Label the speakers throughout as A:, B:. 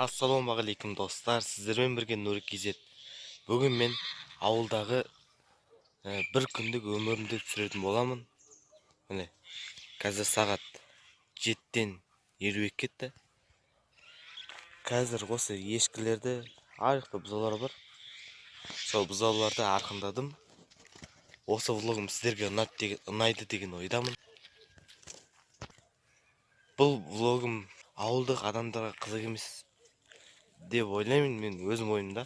A: Ассалаумағалейкум, достар! Сіздермен бірге Нұр KZ. Бүгін мен ауылдағы бір күндік өмірімді түсіретін боламын. Міне, қазір сағат 7:52 кетті. Қазір осы ешкілерді, ар жақта бұзаулар бар. Сол бұзауларды арқандадым. Осы влогым сіздерге ұнайды деген ойдамын. Бұл влогым ауылдық адамдарға қызық емес деп ойлаймын мен өзім ойымда.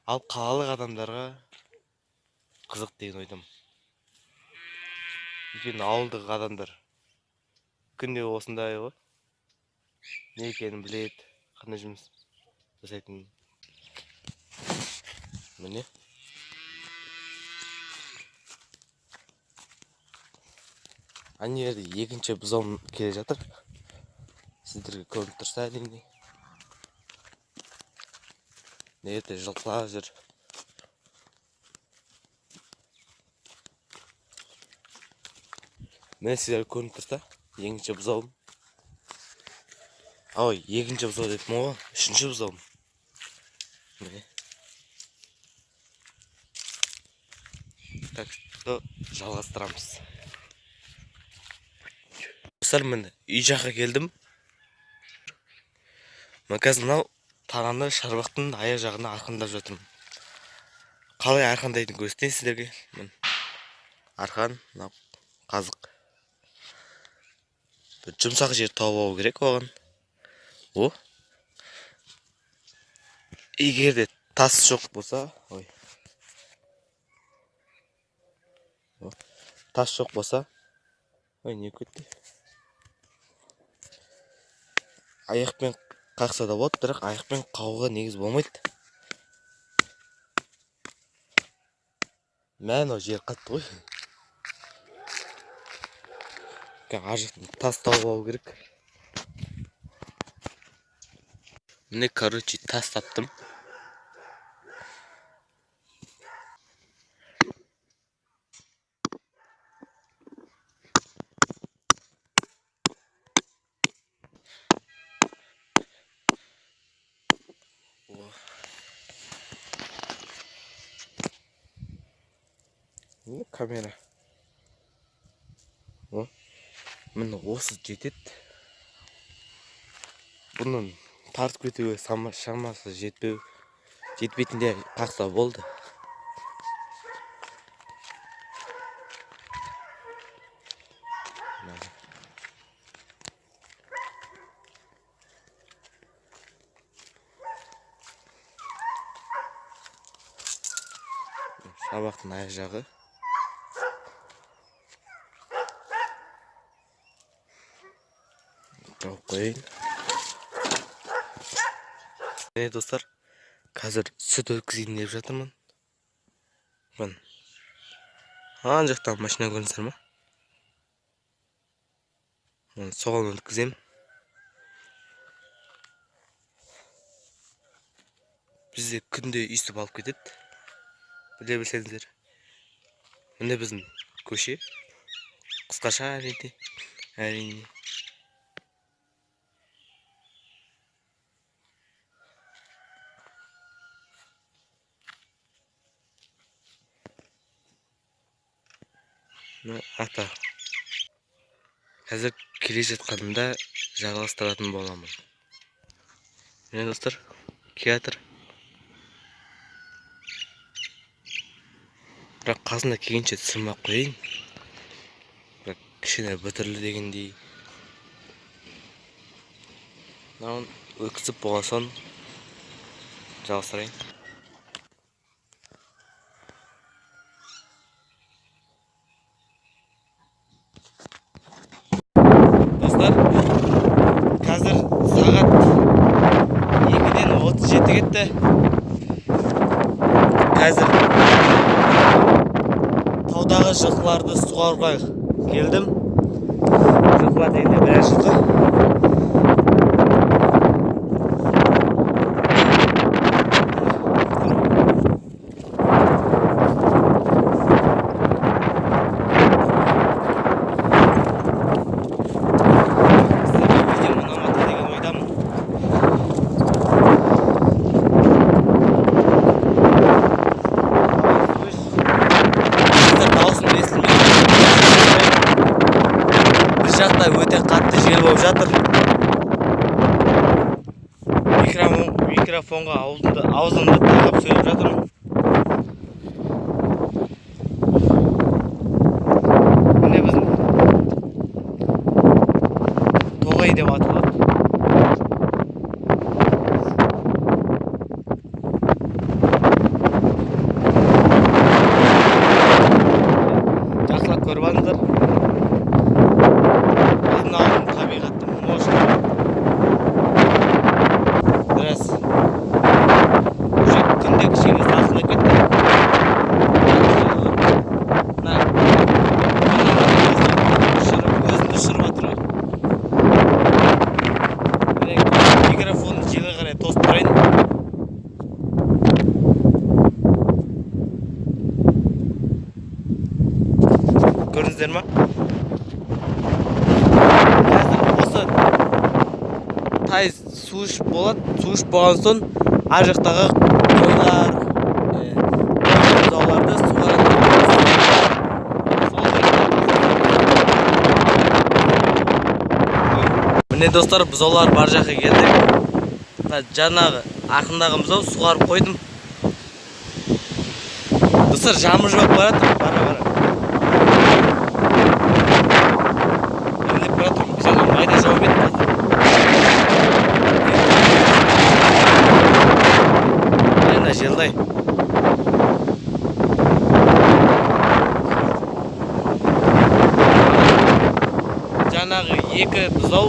A: Ал қалалық адамдарға қызық деген ойдамын. Өйткені ауылдық адамдар күнде осындай ғой. Не екенін біледі, қандай жұмыс жасайтынын. Міне. Ана жерде екінші бұзауым келе жатыр. Сіздерге көрініп тұрса әрине. Мына жерде жылқылар жүр. Міне, сіздерге көрініп тұрса, екінші бұзауым. Ой, екінші бұзау деппін ғой, үшінші бұзауым. Міне. Так что жалғастырамыз. Достар, міне, үй жаққа келдім. Мына қазір мынау тананы шарбақтың аяқ жағына арқандап жатырмын. Қалай арқандайтынын көрсетейін сіздерге. Міне, арқан, мынау қазық. Бір жұмсақ жер тауып алу керек оған. О. Егер де тас жоқ болса, ой. О, тас жоқ болса, ой, не кетті? Аяқпен қақса да болады, бірақ аяқпен қағуға негіз болмайды. Мә, мынау жер қатты ғой. Ар жақтан тас тауып алу керек. Міне, тас таптым. Міне камера. О, міне осы жетеді. Бұның тартып кетуге шамасы жетпейтіндей қақса болды. Шабақтың аяқ жағы. Жауып қояйын. Міне, достар, қазір сүт өткізейін деп жатырмын. Міне. Ана жақтан машина көрдіңіздер ма? Міне, соған өткіземін. Бізде күнде өйстіп алып кетеді. Біле білсеңіздер. Міне біздің көше. Қысқаша әрине. Әрине. Мына ата. Қазір келе жатқанымда жалғастыратын боламын. Міне, достар, келе жатыр. Бірақ қасында келгенше түсірмей ақ қояйын. Бірақ кішкене бітірлі дегендей. Мынауын өткізіп болған соң жалғастырайын. Достар, қазір сағат 2:37 кетті. Қазір таудағы жылқыларды суаруға келдім. Жылқылар дегенде біраз жылқы. Сіздерге видео ұнамады деген ойдамын. Жақта өте қатты жел болып жатыр. Микрофонға аузымды тағып сөйлеп жатырмын. Міне біздің тоғай деп аталады. Жақсылап көріп алыңыздар. Біздің ауылдың табиғаты мощный. Біраз уже күнде кішкене салқындап кетті. Мына өзімді ұшырып жатыр ғой. Міне микрофонды желге қарай тосып тұрайын. Көрдіңіздер ма? Қазір осы тай су ішіп болады. Су ішіп болған соң ар жақтағы қойлар, бұзауларды суғаратын боламыз. Сол. Міне достар, бұзаулар бар жаққа келдік. Мына жаңағы артындағы бұзау суғарып қойдым. Достар, жаңбыр жауып бара жатыр. Бара бара. Ірілеп бара жатыр. Жаңа майда жауып еді қазір. Мына желдай. Жаңағы екі бұзау,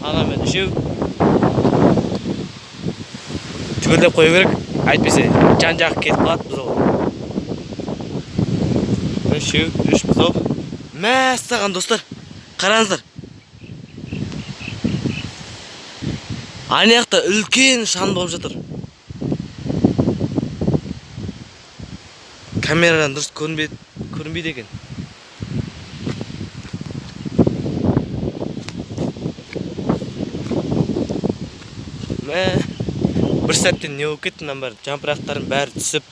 A: анамен үшеу. Түгелдеп қою керек, әйтпесе жан-жағы кетіп қалады бұзау. Үшеу, үш бұзау. Мәссаған достар, қараңыздар. Ана жақта үлкен шаң болып жатыр. Камерадан дұрыс көрінбейді екен. Мә, бір сәттен не болып кетті, мынаның бәрі, жапырақтардың бәрі түсіп.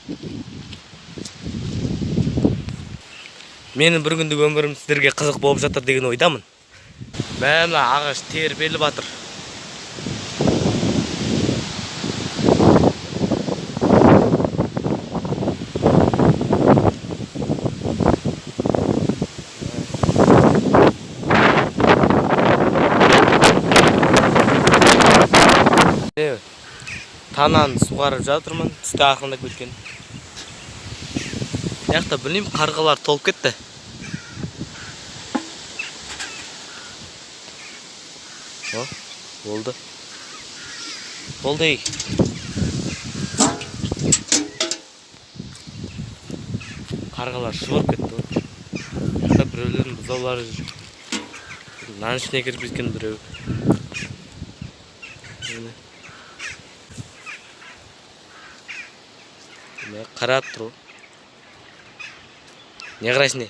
A: Менің бір күндік өмірім сіздерге қызық болып жатыр деген ойдамын. Мә, мына ағаш тербеліп жатыр. Тананы суғарып жатырмын, түсті ақырындап кеткен. Мына жақта білмеймін, қарғалар толып кетті. О, болды. Болды ей. Қарғалар шұбырып кетті ғой. Мына жақта біреулердің бұзаулары жүр. Нан ішіне кіріп кеткен біреу. Міне. Міне қарап тұр ғой. Не қарайсың не?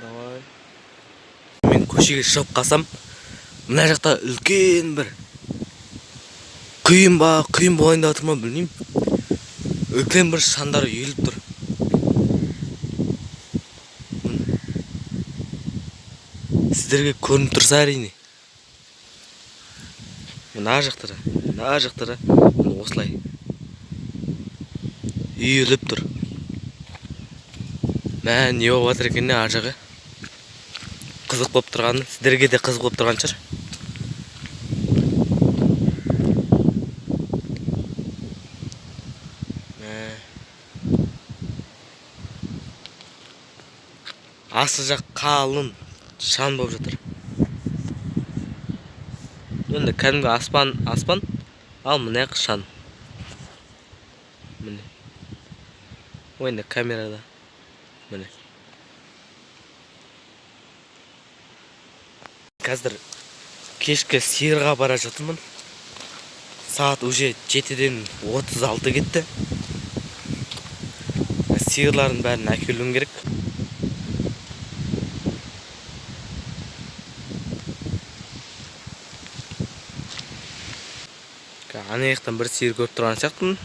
A: Давай. Мен көшеге шығып қалсам, мына жақта үлкен бір құйын ба, құйын болайын деп жатыр ма білмеймін. Үлкен бір шаңдар үйіліп тұр. Сіздерге көрініп тұрса әрине. Мына жақта да, мына жақта да міне осылай үйіліп тұр. Мә, не болып жатыр екен ар жағы? Қызық болып тұрғаны, сіздерге де қызық болып тұрған шығар. Мә. Асты жақ қалың шаң болып жатыр. Енді кәдімгі аспан, аспан, ал мына жақ шаң. Міне. Ой, енді камерада. Міне. Қазір кешкі сиырға бара жатырмын. Сағат уже жетіден отыз алты кетті. Сиырлардың бәрін әкелуім керек. Ана жақтан бір сиыр көріп тұрған сияқтымын.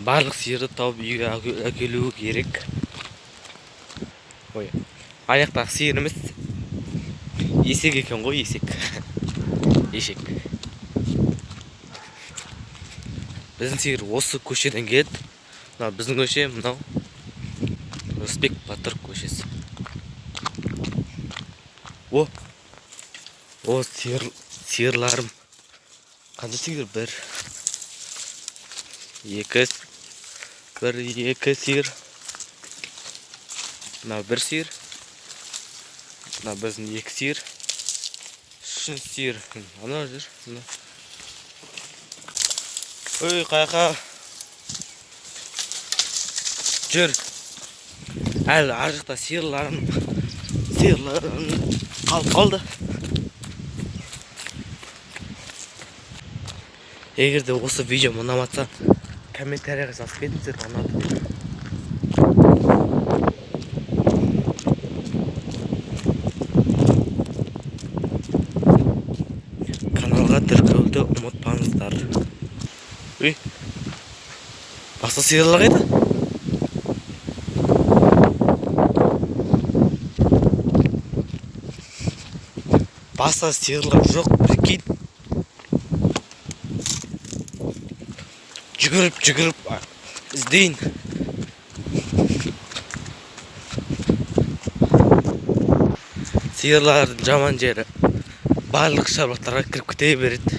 A: Барлық сиырды тауып үйге әкелу керек. Ой, ана жақтағы сиыр емес, есек екен ғой, есек. Ешек. Біздің сиыр осы көшеден келеді. Мынау біздің көше, мынау Рысбек батыр көшесі. О, о, сиыр, сиырларым. Қанша сиыр? Бір, екі, бір, екі сиыр. Мынау бір сиыр. Мынау біздің екі сиыр. Үшінші сиыр. Анау жүр. Мына. Ой, қаяққа? Жүр. Әлі ар жақта сиырларым қалып қалды. Егер де осы видео ұнамаса, комментарийға жазып кетіңіздер, ұнады деп. Каналға тіркелуді ұмытпаңыздар. Үй, басқа сиырлар қайда? Басқа сиырлар жоқ, прикинь. Жүгіріп, жүгіріп, іздейін. Сиырлардың жаман жері, барлық шаруаларға кіріп кете береді.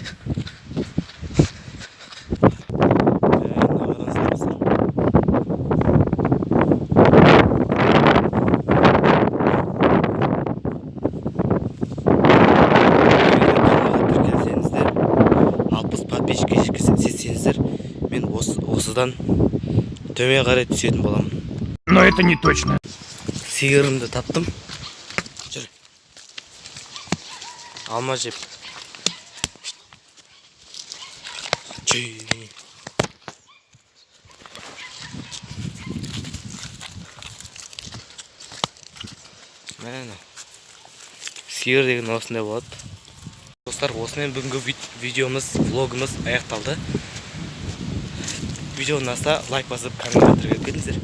A: Тіркелсеңіздер, 60 подписчикке жетсеңіздер, мен осыдан төмен қарай түсетін боламын.
B: Но это не точно.
A: Сиырымды таптым. Жүр. Алма жеп. Жей. Міне. Сиыр деген осындай болады. Достар, осымен бүгінгі видеомыз, влогымыз аяқталды. Видео ұнаса, лайк басып, каналға тіркеліп кетіңіздер.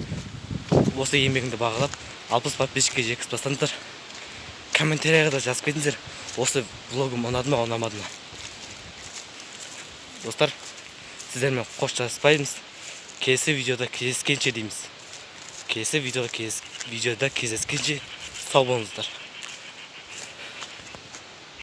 A: Осы еңбегімді бағалап, 60 подписчикке жеткізіп тастаңыздар. Комментарияға да жазып кетіңіздер. Осы влогым ұнады ма, ұнамады ма? Достар, сіздермен қоштаспаймыз. Келесі видеода кездескенше дейміз. Келесі видеода кездескенше сау болыңыздар.